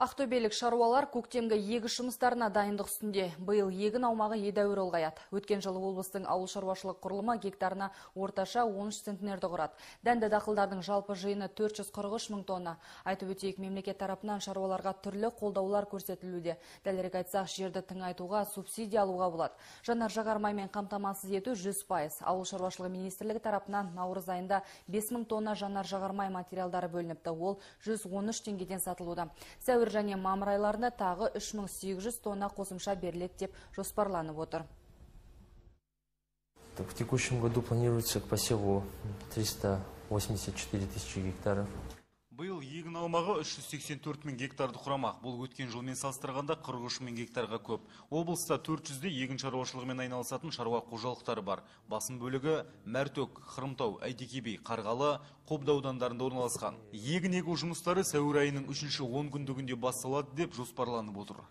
Ақтөбелік шаруалар көктемгі егіс жұмыстарына дайындық үстінде. Биыл егін аумағы едәуір ұлғаяды. Өткен жылы облыстың ауыл шаруашылық құрылымы гектарына орташа 13 центнерді құрады. Дәнді дақылдардың жалпы жиыны 443 мың тонна. Айтып өтейік, мемлекет тарапынан шаруаларға түрлі қолдаулар көрсетілуде. Дәлірек айтсақ, жерді тыңайтуға субсидия алуға болады. Жанар жағармаймен қамтамасыз ету 100%. Ауыл шаруашылығы министрлігі тарапынан наурыз айында 5 мың тонна жанар жағармай материалдары бөлініпті. Ол 113 теңгеден сатылуда. Сәуір және мамыр айларында тағы 3800 тонна қосымша беріледі деп жоспарланып отыр. В текущем году планируется к посеву 384 тысячи гектаров. Биыл егін аумағы 384 мың гектарды құрамақ. Бұл өткен жылмен салыстырғанда 43 мың гектарға көп. Облыста 400-дей егін шаруашылығымен айналысатын шаруа қожалықтары бар. Басым бөлігі Мәртөк, Хромтау, Әйтеке би, Қарғалы, Қобда аудандарында орналасқан. Егін егу жұмыстары сәуір айының үшінші 10 күндігінде басталады деп жоспарланып отыр.